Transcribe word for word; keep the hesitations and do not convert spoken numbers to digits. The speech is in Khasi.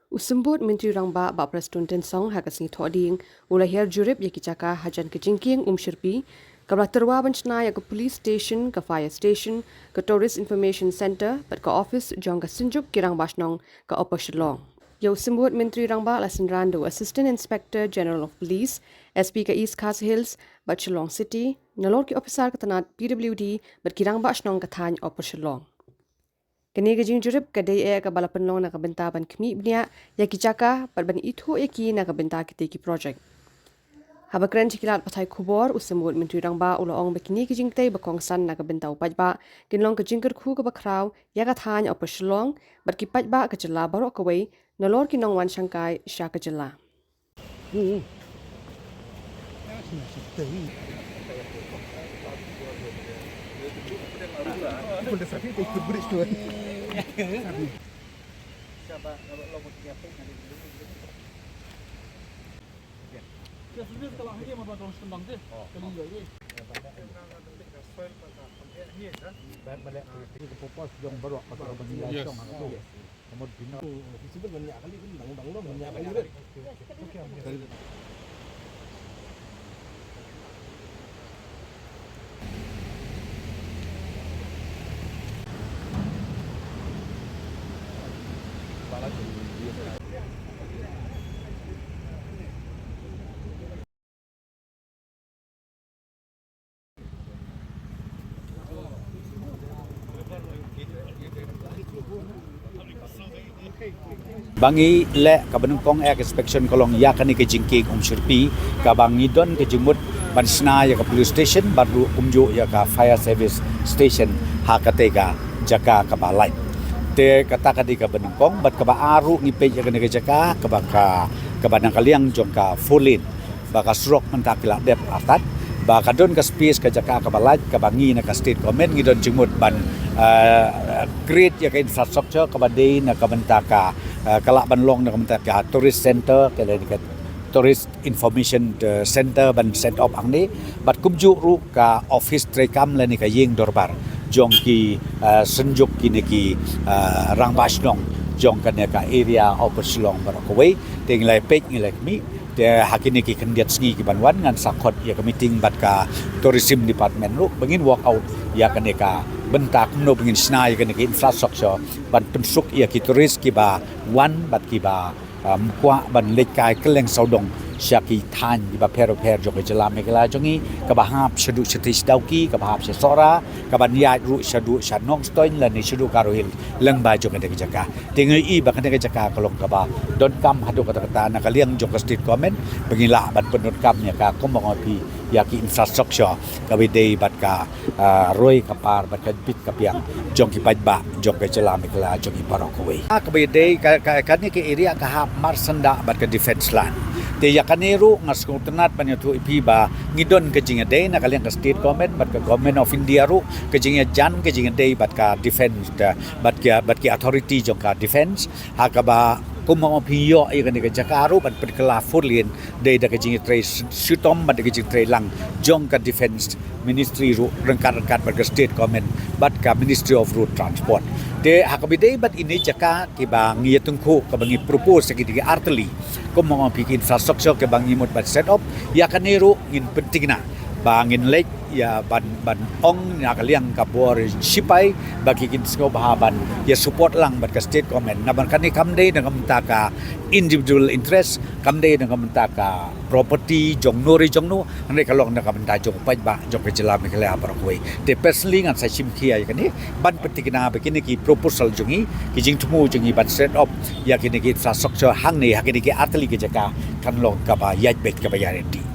U Symbud Myntri Rangbah Bah Prestone Tynsong ha ka sngi Thohdieng u la hiar jurip ïa ki jaka hajan ka jingkieng Umshyrpi kaba la tyrwa ban shna ïa ka police station, ka fire station, ka tourist information centre bad ka office jong ka Synjuk ki Rangbah Shnong ka Upper Shillong. Ïa u Symbud Myntri Rangbah la synran da u Assistant Inspector General of Police, S P ka East Khasi Hills bad Shillong City, nalor ki ophisar ka tnat P W D bad ki Rangbah Shnong ka thaiñ Upper Shillong. Kane ka jingjurip ka dei eh kaba la pynlong na ka bynta ban khmih bniah ïa ki jaka bad ban ithuh ïa ki na ka bynta kitei ki projek. Haba kren sha ki lad pathai khubor, u Symbud Myntri Rangbah u la ong ba kine ki jingtei ba kongsan na ka bynta u paidbah kin long ka jingkyrkhu kaba khraw ïa ka thaiñ Upper Shillong bad ki paidbah ka jylla baroh kawei, nalor ki nongwan shangkai sha ka jylla. Yes. Ba ngi leh kaba nyngkong eh ka inspection ka long ïa kane ka jingkieng Umshyrpi, kaba ngi don ka jingmut ban shna ïa ka police station bad ruh kumjuh ïa ka fire service station ha katei ka jaka kaba lait. Te kata ka dei kaba nyngkong, bad kaba ar ruh ngi peit ïa kane ka jaka kaba ka, kaba na ka liang jong ka four lane. Ba ka surok mynta ki la dep artat, ba ka don ka space ka jaka kaba lait, kaba ngi na ka state government ngi don jingmut ban, eh, create ïa ka infrastructure kaba dei na ka bynta ka, eh, ka lah ban long na ka bynta ka tourist center, ka lane ka tourist information, eh, center ban set up hangne, bad kumjuh ruh ka office treikam lane ka ïing dorbar jong ki, eh, Synjuk kine ki, eh, Rangbah Shnong jong kane ka area Upper Shillong baroh kawei. Te ngi la peit, ngi la khmih. Te ha kine ki khyndiat sngi ki ban wan ngan sa khot ïa ka meeting bad ka tourism department ruh ba ngin work out ïa kane ka bynta kumno ba ngin shna ïa kane ka infrastructure ban pynsuk ïa ki tourist kiba wan bad kiba, um, kwah ban leit kai kylleng sawdong sha ki thaiñ kiba pher bapher jong ka jylla Meghalaya jong ngi, kaba hap shaduh shatei sha Dawki, kaba hap sha Sohra, kaban ïaid ruh shaduh sha Nongstoiñ lane shaduh Garo Hills lyngba jong kane ka jaka. Te ngi i ba kane ka jaka ka long kaba donkam haduh katta katta na ka liang jong ka state government ba ngin lah ban pyndonkam ïa ka, kumba nga ong ïa phi, ïa ki infrastructure kaba dei bad ka, ah, roi ka par bad ka bit ka biang jong ki paidbah jong ka jylla Meghalaya jong ngi baroh kawei. Ah, kaba dei ka, ka, kane ka area ka hap marsyndah bad ka defence line. Te ïa kane ruh nga sngewtynnat ban ïathuh ïa phi ba ngi don ka jingïadei na ka liang ka state government bad ka Government of India ruh, ka jingïajan, ka jingïadei bad ka defence, bad ki, bad ki authority jong ka defence, ha kaba kumba ong phi, ïoh ïa kane ka jaka ruh ban pynkylla four lane, dei da ka jingïatrei shitom bad da ka jingtrei lang jong ka Defence Ministry ruh ryngkat ryngkat bad ka state government bad ka Ministry of Road Transport. Te ha kaba dei bad ine jaka kiba ngi ïatyngkhuh, kaba ngi propose ïa ki dei ki artylli, kumba ong phi, ki infrastructure kiba ngi mut ban set up, ïa kane ruh ngin pyntikna ba ngin leit ïa ban, ban ong na ka liang ka bor shipai ba ki kin sngewbha ban ïa support lang bad ka state government. Namar kane kam dei na ka bynta ka individual interest, kam dei na ka bynta ka property jong no re jong no, hynrei ka long na ka bynta jong u paidbah jong ka jylla Meghalaya baroh kawei. Te personally ngan sa shim khia ïa kane ban pyntikna ba kine ki proposal jong ngi, ki jingthmu jong ngi ban set up ïa kine ki infrastructure hangne ha kine ki artylli ki jaka kan long kaba ïaid beit, kaba ïaid dih.